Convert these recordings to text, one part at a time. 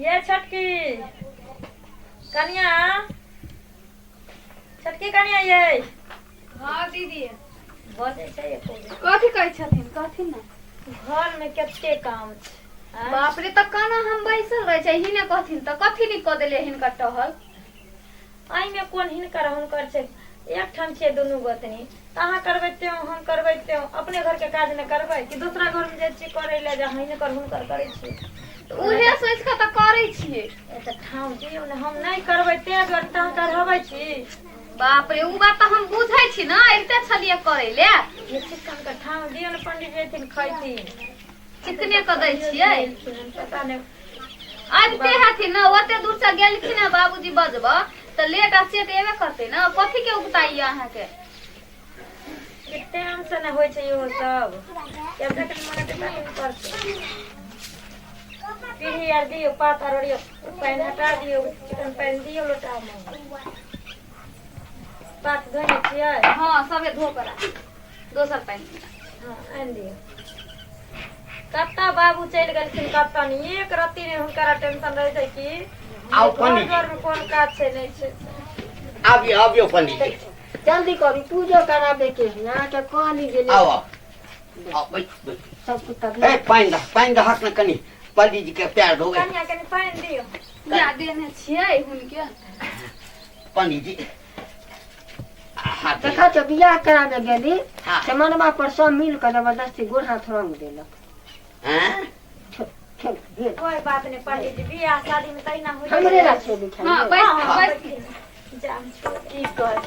ये छोटकी कनिया, छोटकी कनिया ये। हाँ दीदी। बजै छै एको बेर। कथी कहै छथिन कहथिन ने। घर में कते काम छै आँय? बाप रे, तऽ केना हम बैसल रहै छै हिने कहथिन तऽ कथी नहि कऽ देलियै हिनकर टहल। एहिमे कोन हिनकर हुनकर छै, एकठाम छियै दुनू गोतनी, तऽ अहाँ करबै त्यों हम करबै त्यों, अपने घरके काज नहि करबै कि दोसरा घरमे जाइ छियै करै लए जे अहाँ हिनकर हुनकर करै छियै? तऽ उहे सोचि कऽ तऽ करै छियै। तऽ ठाम दियौ ने, हम नहि करबै तें दुआरे तऽ अहाँ करबै छी। बाप रे, ओ बात तऽ हम बुझै छी ने, अबिते छलियै करै ले। ये चिकन के ठाम दियौ ने, पंडित जी अयथिन खैथिन। चिकने कऽ दै छियै। पता नहि आबिते हेथिन ने, ओते दूर से गेलखिन हँ बाबूजी बजबऽ तऽ लेट आ सेट एबे करतै ने। कथी के उगताई अहाँके? टाइम से नहि होइ छै इहो सब, जब जखन मन हेतै तखन करतै। पीढ़ी आर दियौ, पात आर ओरियौ, पानि हटा दियौ, चिकन पानि दियौ लोटामे। पात धोने छियै? हँ, सबे धो कर राख। दोसर पानि। हँ, आनि दियौ। कतऽ बाबू चलि गेलखिन कतऽ नहि, एक रत्ती नहि हुनकर टेंशन रहै छै कि आउ घर पंडीजी। दुआरमे कोन काज छै नहि छै। आबियौ आबियौ पंडीजी। जल्दी करू, पूजो कराबे के है अहाँके, कहली जे आउ आउ आउ, बैठ बैठ। सब कुछ तब ए पानि दह, पानि दहक ने कनि, पंडीजी के पैर धोबै। कनिया कनि पानि दियौ। या देने छियै हुनके। पंडीजी हाथ देखा तो बियाह कराबे गेली हाँ। से मनवा पर सब मिल के जबरदस्ती गोड़ हाथ रंग देलक। हैं? छोड़ भेल। कोई बात नहि पंडीजी, बियाह शादी में तहिना होइ हमरे ला छै बिछाई। हँ, बैस हँ, बैस। बैठथिन। जा, की कर,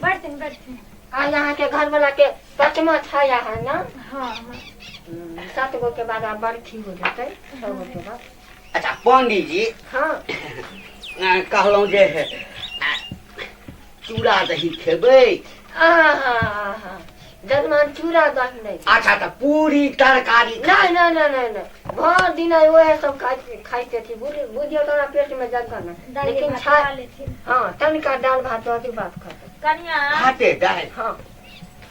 बैठथिन बैठथिन। आज अहाँके घर वाला के पचमा छाया है ना? हँ हँ। 7 गो के बाद आब बरखी हो जेतै, 6 गो के बाद। अच्छा पंडीजी। हाँ। कहलहुँ जे चूड़ा दही खेबै? आहा आहा, जजमान चूड़ा दही नहीं। अच्छा तऽ पूरी तरकारी खा। नहीं नहीं नहीं नहीं नहीं, भर दिन वह सब खाइते थी, बुझियो तोरा पेट में जगह ना, दालि लेकिन भात छा खा लेथिन। हाँ, तनिका दाल भात दही भात खाते। कनिया भाते दालि। हाँ।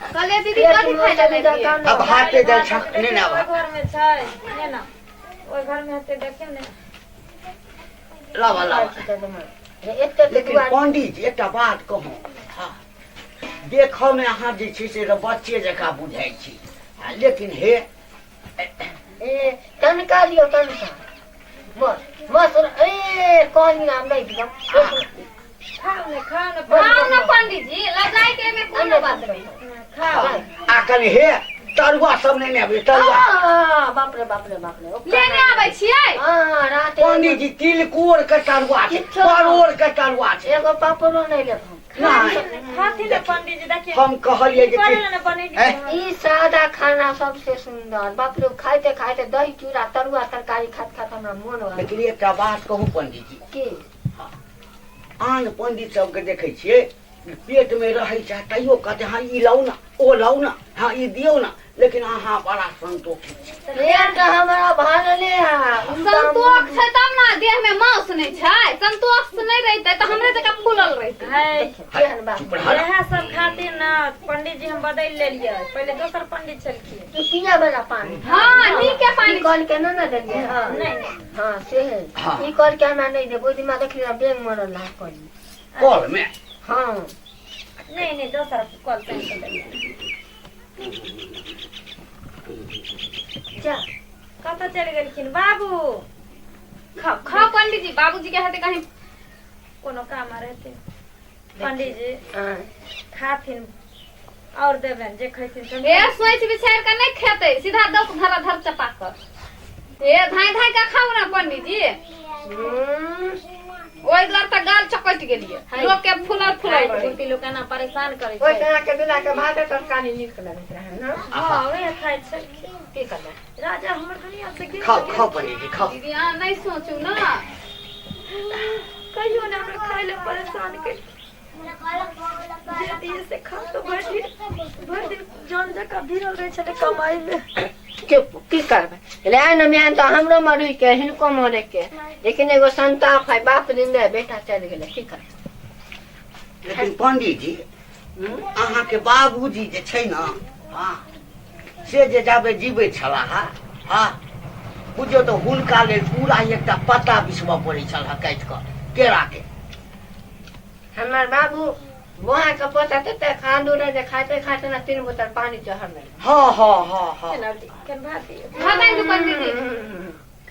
कहलियै दीदी पेट कथी में खाइ लए चली लेलियै? जाता ना। अब भाते दालि दालि भात छक नहि ने। देखियौ, आब ओहि घर में छै ने, ने ओहि घर में हेतै, देखियौ ने। लाबा लाबा। जजमान एते लेकिन पंडीजी एकटा बात कहू, हाँ, देखऽ मे अहाँ जे छै से बच्चे जकाँ बुझाइ छी, आ लेकिन हे ए तनिका लियौ तनिका, बस बस, ए कहली ना हम नहीं दियौ। खाउ ने, खाउ ने। खाउ ने पंडीजी, लजाइ के एहिमे कोनो बात नहि। खाउ। आ कनि हे तरुआ सब नहि ने अबै तरुआ? आ, बाप रे बाप रे बाप रे, ओकर लेने आबै छियै। हाँ, रात पंडीजी तिलकोर के तरुआ छै, किछो। परोड़ के तरुआ छै। एगो पापड़ो नहीं लेब हम। नहि। खाथिन ने पंडीजी, देखियौ। हम कहलियै जे करे ने बनेलियै। ए, ई सादा खाना सबसे सुंदर, बाप रे, खाइते खाइते दही चूड़ा तरुआ तरकारी खाइत खाइत हमरा मोन हो लेकिन एकटा बात कहू पंडीजी? की? आन पंडित सबके देखै छियै पेट में रहै छै तैयो कहते हाँ ई लाउ ना, ओ लाउ ना, हाँ ई दियौ ना, लेकिन अहाँ बड़ा संतोषी छी। पेट हमरा भरले है। संतोष छै तब ने देह में मांस नहि छै। संतोष नहि रहितै तऽ हमरे जकाँ फूलल रहितै। है केहन बात? चुप रह। इएह सब खातिर ने पंडीजी हम बदलि लेलियै, पहिले दोसर पंडित छलखिन। ई पिया वाला पानी? हँ, नीके ई पानी। कल के ना ने देलियै? हाँ, नहि नहि। हाँ से है। हाँ। ई कल के हमरा नहीं देब, ओहि दिना देखलियै बेंग मरल रहा कल में। कल में? हाँ। नहि नहि, दोसर कल से आनि कऽ देलियै। जा। कतऽ चलि गेलखिन बाबू? खाउ खाउ पंडीजी, बाबूजी के हेतै कहीं कोनो काम आर हेतै। पंडीजी हाँ। खाथिन और देबनि जे खैथिन से। ए सोचि विचारि कऽ नहि खेतै, सीधा दस धरा धर चपा कऽ ए धाइ धाइ कऽ खाउ ने पंडीजी। हम्म, ओहि दुआरे तऽ गाल चकटि गेलियै, लोक के फूलल फूलल खाइ रहै। पूर्ति लोक एना परेशान करै ओहि छै। तरह के बेला के भाते तरकारी नीक लगैत रहै ने? हँ, वएह खाइ छलखिन। की करबै? राजा हमर दुनिया से गेल। खाउ खाउ पंडीजी खाउ। दीदी अहाँ नहि सोचू ने। कहियो ने हमरा खाइ लए परेशान केलखिन, जे दिए से खा तो भरि दिन भरि दिन जन जकाँ भिड़ल रहै छलै कमाइ मे। चुप, की करबै, रह ने म्यान तऽ हमरो मरै के हिनको मरै के, लेकिन एगो संताप है, बाप जिंदा बेटा चलि गेलै, की करबै? लेकिन पंडीजी अहाँके बाबूजी जे छै ने, हाँ, से जे जाबे जीबै छलाह, हाँ, बुझियौ तऽ हुनका लेल पूरा एकटा पत्ता बिछबऽ पड़ै छल हँ काटि कऽ केराके। हमर बाबू बोहा के पोता तते खांदू रहे जे खाते खाते ना 3 बोतल पानी चढ़ल रहे। हाँ हाँ हाँ हाँ। केना केन भात दियौ? भात आनि दू पंडीजी।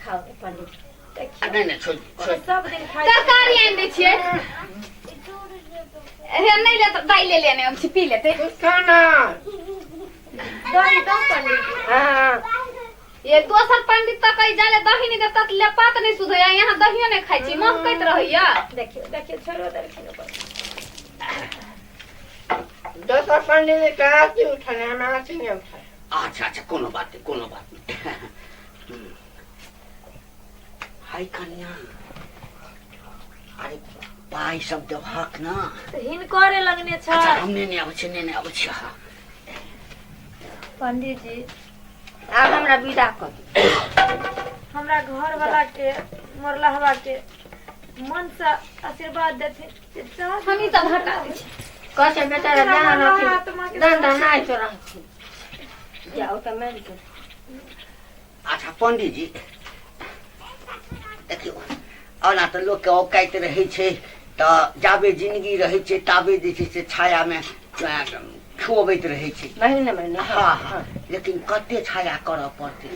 खाउ पंडीजी। देखियौ नहि नहि, छोड़ि छोड़ि। सब दिन खाइ तरकारी आनि दै छियै। हे नहि लेत दालि ले लेने हम छी, पी लेतै। खाना दही दो पंडीजी। हाँ ये दोसर पंडित तक कहि जाले दही नहि देत तऽ लेपात नहि सुधैया, यहाँ दहियो नहि खाइ छी, महकैत रहैया। देखियौ देखियौ छोड़ो देलखिन ऊपर। दोसर पंडित के आरती उठल हम आरती नहीं उठल। अच्छा अच्छा, कोनो बात नहीं, कोनो बात नहीं। हाय कन्या, अरे पाइ सब देबहक ना? तऽ हिनकरे लगने छै। अच्छा, हम नेने आबै छी, नेने आबै छी। हाँ पंडीजी आब हमरा विदा कर दियौ। हमरा घर वाला के मरलहवा के मन से आशीर्वाद देथिन जे जहाँ हम ई सब हटा दै छी। कहै बेचारा हमरा जहाँ मरलहा रहथिन आत्मा के दन दनाइ तो रहथिन जाओ तऽ मानि के। अच्छा पंडीजी देखियौ, ओना तऽ लोकके औकाइत रहै छै तऽ जाबे जिंदगी रहै छै ताबे जे छै से छायामे खुअबैत रहै छै महीने महीने। हाँ हाँ, लेकिन कते छाया करऽ पड़तै?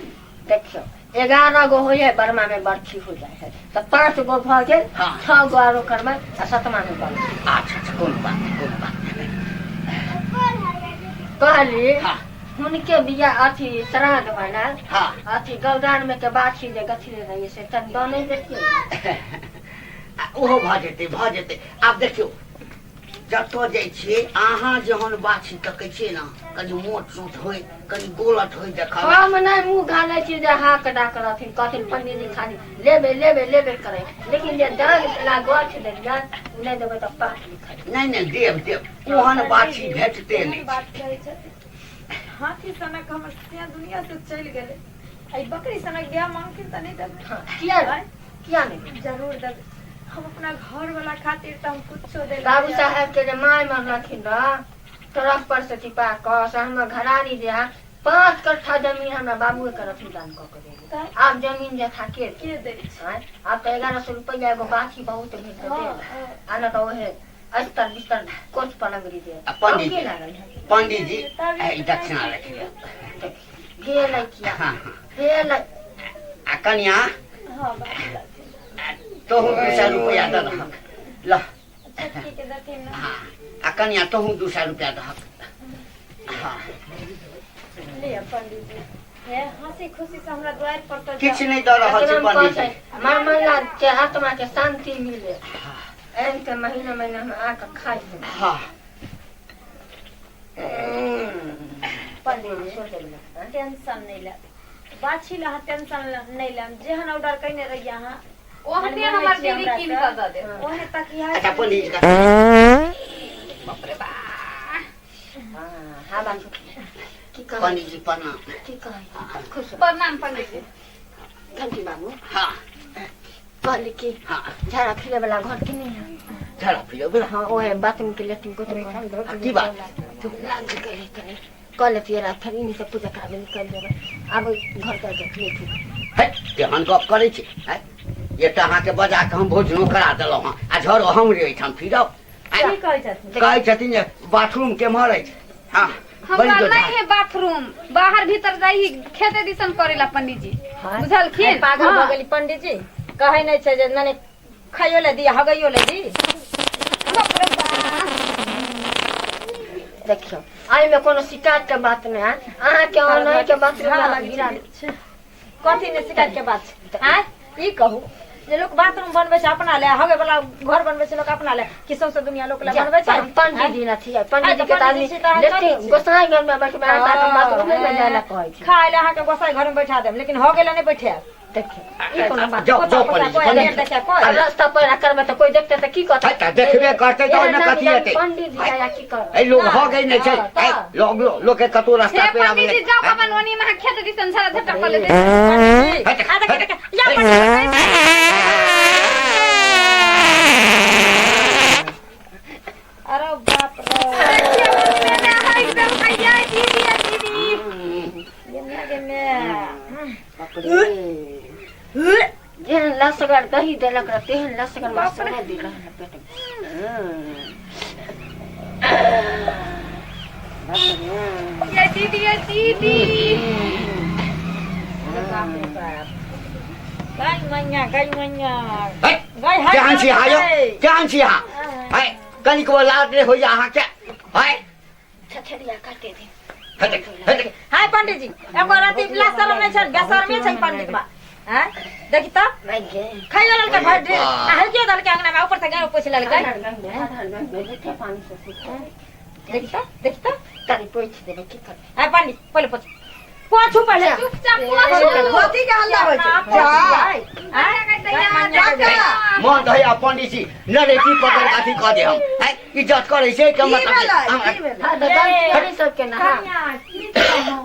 देखियौ 11 गो होइए बरमा में बरखी हो जाइ है तऽ 5 गो भऽ गेल। हाँ। 6 गो आरो करबै आ 7वां में बरखी। अच्छा अच्छा, कोनो बात नहि, कोनो बात नहि। कहली हाँ हुनके बिया अथी श्राद्ध वाला हाँ अथी गौदान में के बाछी जे गछले रहिए से तन दऽ नहि देखियौ। आ, ओहो भऽ जेतै, भऽ जेतै। आब देखियौ, जतऽ जाइ छियै अहाँ जहन बाछी तकै छियै ने, कनि मोट सोट होइ, कनि गोलट होइ देखऽ। हम नहि मुँह घालै छी जे हाक डाक रहथिन कहथिन पंडीजी खाली लेबे लेबे लेबे करै, लेकिन जे दान ला गछ देलियै ओ नहि देबै तऽ पाठ लिखल। नहि नहि, देब देब, ओहन बाछी भेटते एहन नहि छै। बात कहै छथिन, हाथी सनक हमर सिया दुनिया से चलि गेलै, आ ई बकरी सनक गाय मांगथिन तऽ नहि देबै? हाँ, किया किया नहि? जरूर देबै। हम अपना घर वाला खातिर तऽ हम कुछो दै बाबू साहेब के जे माय मरलखिन रह ट्रक पर से टिपा कऽ से हमर घरारी जे है 5 कट्ठा जमीन हमरा बाबुए के रखी दान कऽ के देली। आब जमीन जथा के देत? के दै छै? आँय? आब तऽ 1100 रुपैआ एगो बाछी बहुत भेट हाँ, देल हाँ। आ न तऽ ओहे अस्तर बिस्तर कोच पलंगरी दे। आ पंडीजी। के लागल है? पंडीजी, ई दक्षिणा रखियौ। गेलै किया हाँ हाँ। गेलै। आ कनिया, हाँ बाबू लथिन। तोहू 200 रुपैआ दऽ दहक ल। छोटकी के देथिन ना। हाँ, आ कनिया तोहू 200 रुपैआ दहक। हाँ। लिअ पंडीजी, हे हंसी खुशी से हमरा द्वार पर तऽ किछु नहि दऽ रहल छै एकदम कहै पंडीजी। छै मर के आत्मा के शांति मिले, एहन के महीना महीना हम आके खाइ छी। हाँ। पंडीजी टेंशन नहि लेब, बाछी लए अहाँ टेंशन नहि लेब। जेहन ऑर्डर कयने रहियै अहाँ ओहने हमर दीदी कीन कऽ दऽ देत। ओहने तकिया। अच्छा पंडीजी का बाप रे बा। हाँ हाँ बाबू की कहै? पंडीजी प्रणाम। की कहै, खुश रह। प्रणाम पंडीजी। घंटी बाबू हाँ कहली कि हाँ झाड़ा फिरे वाला घर की नहीं है? झाड़ा फिरो बोला। हाँ, ओहे बाथरूम के लेट्रिन को आ, की बात? लाग गेलै कनि कऽ लेतियै रह, फेर इन्हीं से पूजा कराबे निकलि जेबै, आब घर कर के ठीक। है केहन गप करै छै है? एकटा अहाँके बजा कऽ हम भोजनो करा देलहुँ हँ आ झरो हमरे ओहिठाम फिरब। की कहै छथिन? कहै छथिन जे बाथरूम केम्हर अछि। हाँ बड़ी हमरा जोर। नहीं है बाथरूम, बाहर भीतर जाई खेते दिसन करेला पंडीजी, बुझलखिन? पागल भऽ गेली पंडीजी, कहै नहि छै जे नने खाइयो ले दी हगैयो ले दी। बाप रे बा। देखियौ एहिमे कोनो शिकायत के बात नहि है, अहाँके ओनाही के बाथरूम झाड़ा में लगै गिरा छै। कथी नहि शिकायत के बात छै? आँय, ई कहू जे लोक बाथरूम बनबै छै अपना ले, हगे वाला घर बनबै छै लोक अपना ले, कि सौंसे दुनिया लोक ले बनबै छै? हम पंडीजी न छियै, पंडीजी के तऽ आदमी पंडीजी छी तऽ अहाँ लेट्रिन कथी छी? गोसाई घर में बैठबै, अहाँ बाथरूमे में जाइ लए कहै छी। खाय ले अहाँके गोसाई घर में बैठा देब, लेकिन हगे ले नहि बैठायब। देखियौ ई कोनो बात जाउ जाउ पंडीजी, पंडीजी। देखिए कोई आ रास्ता पर करबै तऽ कोई देखतै तऽ की कहतै? है, तऽ देखबे करतै तऽ ओहिमे कथी हेतै? पंडीजी आया की करब? ऐ लोग हो गई नहि छै। हाँ, ऐ, लोग लोग के कतौ रास्ता हे पे आबै पंडीजी जाओ कबन ओनी में खेत दिसन झाड़ा झपटा कऽ लेते। पंडीजी, आ देखिए देखिए या पंडीजी। अरे बाप रे। देखिए मैंने हाइक देलकै या दीदी या दीदी। गे माय गे माय। बाप रे। दही देलक रह तेहन लसगर मसाला देलक हमरा पेट में। ये दीदी, ये दीदी। गाय मैया, गाय मैया। है, गाय हाय। केहन छी अहाँ यौ? केहन छी अहाँ? है, कनिकबो लाज नहि होइया अहाँके? है, छछरिया काटे दे। हट, हट। हाय पंडित जी, एगो रति लासरम नहि छै, बेसरमे छै पंडित बा। हैं, देखी त खाइ लेलकै भरि ढेर आ हल्कियो देलकै अंगना में, ऊपर से गाय पोछि लेलकै। पानी से सीखो। देखी त, देखी त। तनी पोछि देबै, की करबै? हाय पंडित, पहिले पोछ, पोछू पहिले। चुपचाप पोछू। कथी के हल्ला होइ छै? जा। जा। मन तऽ होइया पंडित जी नरेटी पकड़ के अथी कऽ दे हम। है, इज्जत करै छै के की मतलब भेलै? हम- की भेलै? हाँ, तऽ गलती सबके ना। हाँ। कनिया, की कहू?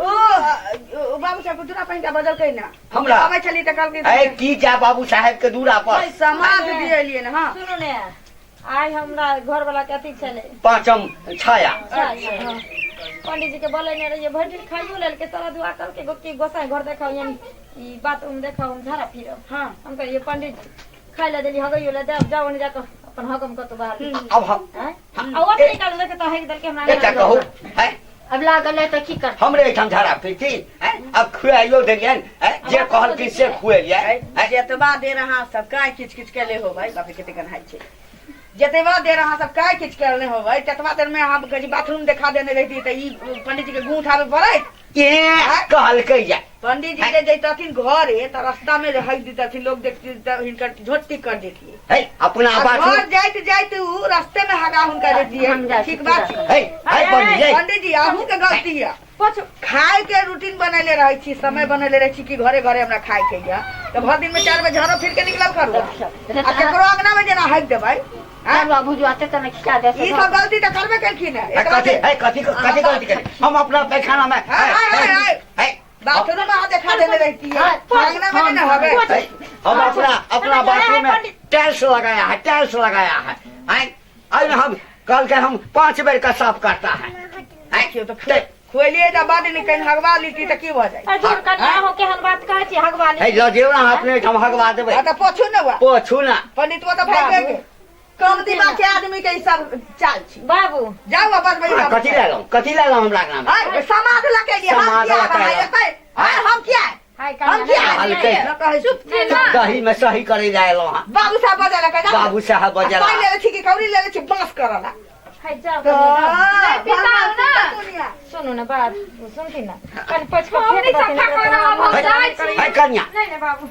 ओ ओ बाबू साहब के दूरा पहिनका बजलकै ना। हमरा? अबै छली तऽ कहलकै। है, की जा बाबू साहेब के दूरा पर समाज दिएलियै ने। हाँ। सुनू ने, आइ हमरा घर वाला के अथी छलै। पाँचम छाया। पंडित जी के बोलेने रहिए, भरि दिन खाइयो लेलकै, सारा दुआ करके की गोसाई घर देखाउ, यानी ई बाथरूम देखाउ, हम झाड़ा फिरब। हाँ। हम कहिए पंडित जी खाइ लए देली, हगैयो लए देब, जाओ ने जाकऽ अपन हगम कतौ बाहर। अब हम आँय? आ ओते निकाल देलकै तऽ हगि देलकै हमरा। एकटा कहू है, अब लागल है तऽ की करतै? हमरे एहिठाम झाड़ा फिरती है? अब खुआइयो देलियनि है, जे कहलखिन से खुएलियै है। जेतबा देर अहाँ सब काय किच किच केले होबै, बाप रे कते गन्हाइ छै। जतबा देर अहाँ सब काय किच केले होबै ततबा देर में अहाँ के बाथरूम देखा देने रहिती तऽ ई पंडित जी के गूंह उठाबे पड़ैत। के कहलकै या? पंडित जी जे जैतथिन घरे तऽ रास्ता में हगि दितथिन, लोग देखती तऽ हिनकर झोटी कर देतियै। है, अपना आ घर बाथरूम जाइत जाइत उ रास्ते में हगा हुनका देतियै। हम जाइ छी ठीक बात छै। है, है पंडित जी। पंडित जी, अहूँ के गलती है। पोछू। खाय के रूटीन बनैले रहै छी, समय बनैले रहै छी कि घरे घरे हमरा खाय के या, तऽ भरि दिन में 4 बेर झाड़ो फिर के निकलल करू आ केकरो अंगना में जेना हगि देबै। आँय? तरुआ भुजुआ ते ने खिचा दे। ई सब गलती तऽ करबे केलखिन है। है, कथी है, कथी कथी गलती करी हम अपना पैखाना में? है, हाय, हाय, हाय। है, बाथरूम में अहाँ देखा देने रहती है, हाँ, अंगना में नहीं ना हवे। है, हम अपना अपना बाथरूम में टाइल्स लगाया है, टाइल्स लगाया है। है, अरे हम कल के हम 5 बेर का साफ करता है। है, देखियौ तऽ खुएलियै तऽ बाद नहि कहीं हगवा लीती तऽ की भऽ जाइ? अरे झूठ कनिया, अहूँ केहन बात कहै छी, हगवा है, लऽ जइयौ ने, अपने एहिठाम हगवा देबै। आ तऽ पोछू ने हुआ। पोछू ना। पंडितवा तऽ भागि गेल। कम दिमाग के आदमी के ई सब चाल छी। बाबू जाउ आ बजबै। हाँ, कथी लेलहुँ, कथी लेलहुँ हमरा अंगना में? आइ समाज लऽ के एलियै, हम समाज किया लऽ के आबै? एलहुँ। एतै? आइ हम किया? हाय हम कनिया। किया? कहलकै। न कहै छी। दही में सही करे जाय एलहुँ हँ। बाबू साहब बजै लए जाउ। बाबू साहब बजेला। पानि लेले छी कि कौड़ी लेले छी बाँस करऽ ला? हाय जाउ कनिया, जाउ। पिताओ ना। सुनू ने बात, सुनथिन ना, कनि पोछि कऽ हम फेंक नहि देथिन। सफा करब, हम है, जाइ छी। है कन्या। नहि नहि बाबू।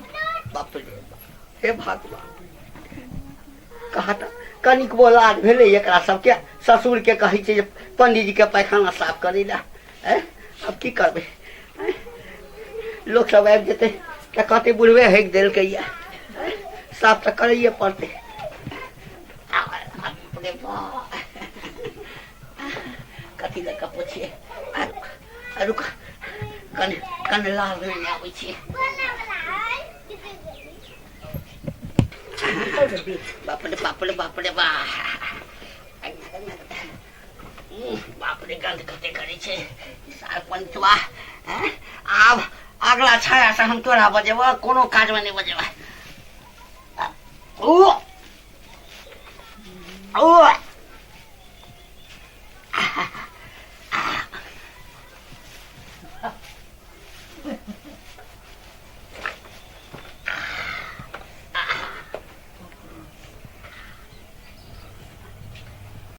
बाप रे बाप, हे भगवान, कहा तऽ कनिकबो लाज भेलै एकरा सबके? ससुर के कहै छै जे पंडित जी के पैखाना साफ करै लए। ऐं, आब की करबै? ऐं, लोक सब आबि जेतै तऽ कहतै बुढ़बे हगि देलकै या। ऐं, साफ तऽ करैए पड़तै। बाप रे बाप, कथी लऽ कऽ पोछियै? आ रुक, आ रुक, कनि कनि लाल नहि आबै छै। बाप रे बाप रे बाप रे बा, बाप रे, गंध कते करै छै सार पंचवा। हैं? आब अगला छाया से हम तोरा बजेबऽ, कोनो काजमे नहि बजेबऽ। ओ ओ